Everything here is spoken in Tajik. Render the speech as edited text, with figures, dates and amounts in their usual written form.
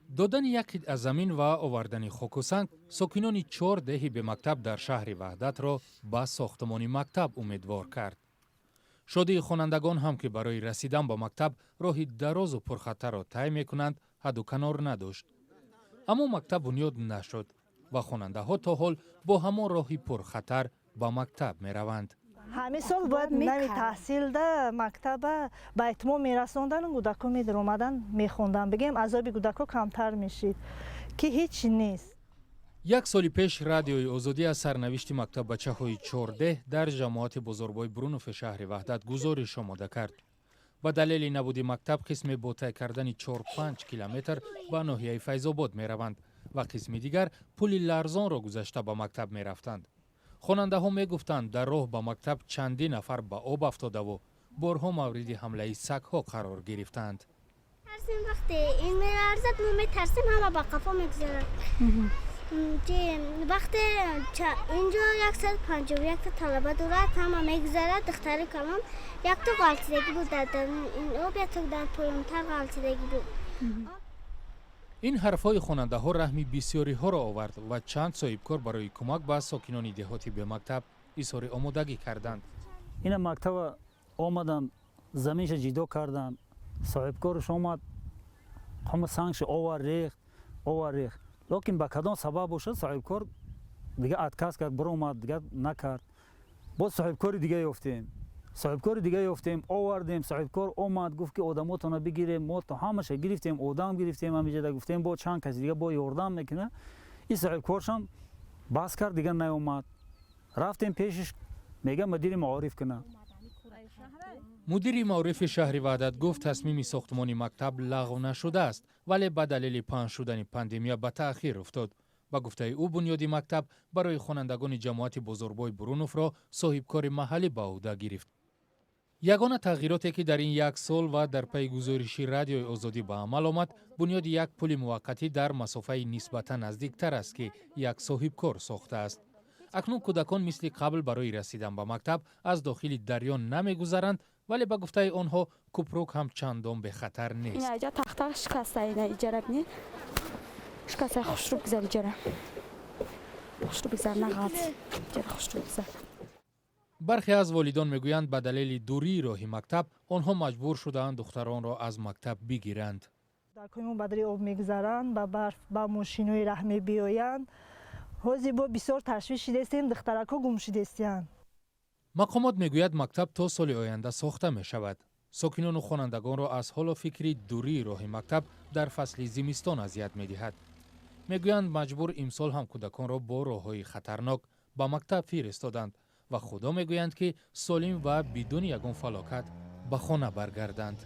Додани як қитъа замин ва овардани хоку санг сокинони чор деҳи бемактаб дар шаҳри Ваҳдатро ба сохтмони мактаб умедвор кард. Шодии хонандагон ҳам, ки барои расидан ба мактаб роҳи дарозу пурхатарро тай мекунанд, ҳадду канор надошт. Аммо мактаб бунёд нашуд ва хонандаҳо то ҳол бо ҳамон роҳи пурхатар ба мактаб мераванд. Ҳамин сол бояд нави таҳсилда мактаба ба итмом мерасондану кӯдако медаромадан, мехондан, бигем, азоби кӯдако камтар мешид, ки ҳеҷ нест. Як соли пеш Радиои Озодӣ аз сарнавишти мактаббачаҳои чордеҳ дар ҷамоати Бозорбои Бурунофи шаҳри Ваҳдат гузориш омода кард. Ба далели набуди мактаб қисме бо тай кардани 4-5 километр ба ноҳияи Файзобод мераванд ва қисми дигар пули ларзонро гузашта ба мактаб мерафтанд. Хонандаҳо мегуфтанд, дар роҳ ба мактаб чандин нафар ба об афтодаву борҳо мавриди ҳамлаи сагҳо қарор гирифтанд. Тарсим, вақте ин меларзад, мо метарсим, ҳама ба қафо мегузарад. Вақте инҷо 151-та талаба дорад, ҳама мегузарад. Духтари калон якто ғалтидагӣ буд дар ин об, якто дар поёнтар ғалтидагӣ буд. Ин ҳарфҳои хонандаҳо раҳми бисёриҳоро овард ва чанд соҳибкор барои кӯмак ба сокинони деҳоти бемактаб изҳори омодагӣ карданд. Ина мактаба омаданд, заминша ҷидо карданд. Соҳибкорш омад, ҳама сангша овар, рехт, овар, рехт, лекин ба кадом сабаб бошад, соҳибкор дига отказ кард, биромад, дига накард. Боз соҳибкори дига ёфтем, соҳибкори дига ёфтем, овардем. Соҳибкор омад, гуфт, ки одамотона бигирем. Мо то ҳамаша гирифтем, одам гирифтем, ҳамиҷада гуфтем, бо чанд каси дига бо ёрдам мекунад. Ин соҳибкоршам бас кард, дига наёмад. Рафтем пешиш, мега, мудири маориф кунад. Мудири маорифи шаҳри Ваҳдат гуфт, тасмими сохтмони мактаб лағв нашудааст, вале ба далели паҳн шудани пандемия ба таъхир уфтод. Ба гуфтаи ӯ, бунёди мактаб барои хонандагони ҷамоати Бозорбой Буруновро соҳибкори маҳаллӣ ба ӯҳда гирифт. Ягона тағйироте, ки дар ин як сол ва дар пайи гузориши Радиои Озодӣ ба амал омад, бунёди як пули муваққатӣ дар масофаи нисбатан наздиктар аст, ки як соҳибкор сохтааст. Акнун кӯдакон мисли қабл барои расидан ба мактаб аз дохили дарё намегузаранд, вале, ба гуфтаи онҳо, купрук ҳам чандон бехатар нест. Инаҷа тахта шикаста, ина иҷара бинед, шикаста. Хушрӯ бигзар, иҷара хушрӯ бигзар, нағалт, иҷара хушрӯ бигзар. Бархе аз волидон мегӯянд, ба далели дурии роҳи мактаб онҳо маҷбур шудаанд духтаронро аз мактаб бигиранд. Кӯдакҳои мо ба дари об мегузаранд, ба барф, ба мошинои раҳ мебиёянд. Ҳозир бо бисёр ташвиш шидестем, духтаракҳо гум шидестиянд. Мақомот мегӯяд, мактаб то соли оянда сохта мешавад. Сокинону хонандагонро аз ҳоло фикри дурии роҳи мактаб дар фасли зимистон азият медиҳад. Мегӯянд, маҷбур имсол ҳам кӯдаконро бо роҳҳои хатарнок ба мактаб фиристоданд ва Худо мегӯянд, ки солим ва бидуни ягон фалокат ба хона баргарданд.